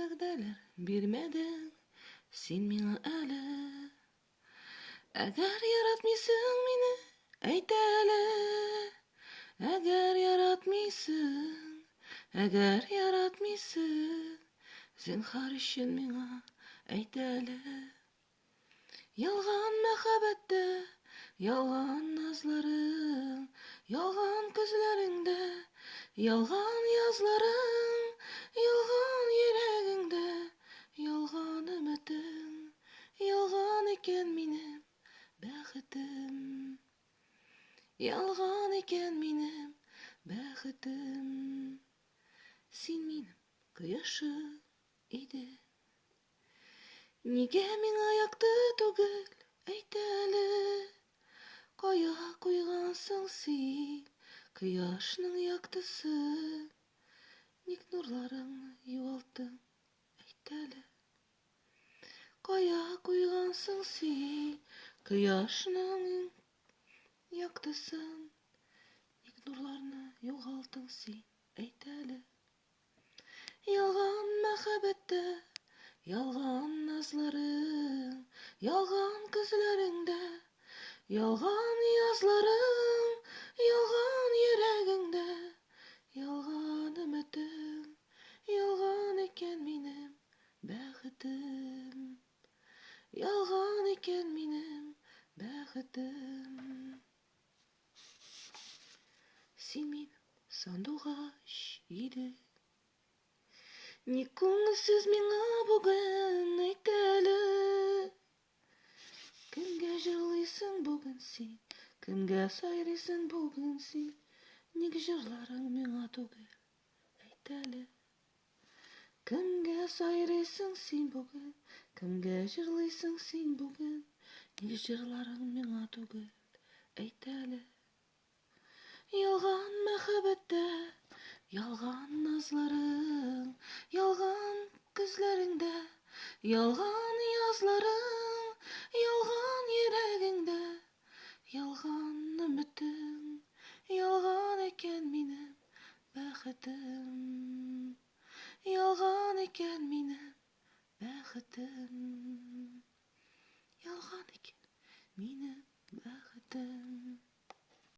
Вәгъдәләр бирмәдең син миңа әле. Әгәр яратмыйсың мине, әйт әле. Әгәр яратмыйсың, әгәр яратмыйсың, зинһар өчен миңа әйт әле. Ялган мәхәббәттә, ялган назларың, ялган күзләреңдә, ялган язларың, ялган йөрәгеңдә, ялган өметең, ялган икән минем бәхетем. Ялган икән минем бәхетем. Син минем кояшым идең. Нигә миңа якты түгел, әйт әле? Кая куйгансың син кояшның яктысын? Ник нурларыңны югалттың, әйт әле? Кая куйгансың син кояшның яктысын? Ник нурларны югалттың син, әйт әле? Ялган мәхәббәттә, ялган назларың, ялган күзләреңдә, ялган язларың, ялган йөрәгеңдә, ялган өметең, ялган икән минем бәхетем. Ялган икән минем бәхетем. Син минем сандугач идең. Ник күңелсез миңа бүген, әйт әле? Кемгә җырлыйсың бүген син? Кемгә сайрыйсың бүген син? Ник җырларың миңа түгел, әйт әле? Кемгә сайрыйсың син бүген? Кемгә җырлыйсың син бүген? Ник җырларың миңа түгел, әйт әле? Ялган мәхәббәттә, ялган назларың, ялган күзләреңдә, ялган язларың, ялган йөрәгеңдә, ялган өметең, ялган икән минем бәхетем. Ялган икән минем бәхетем.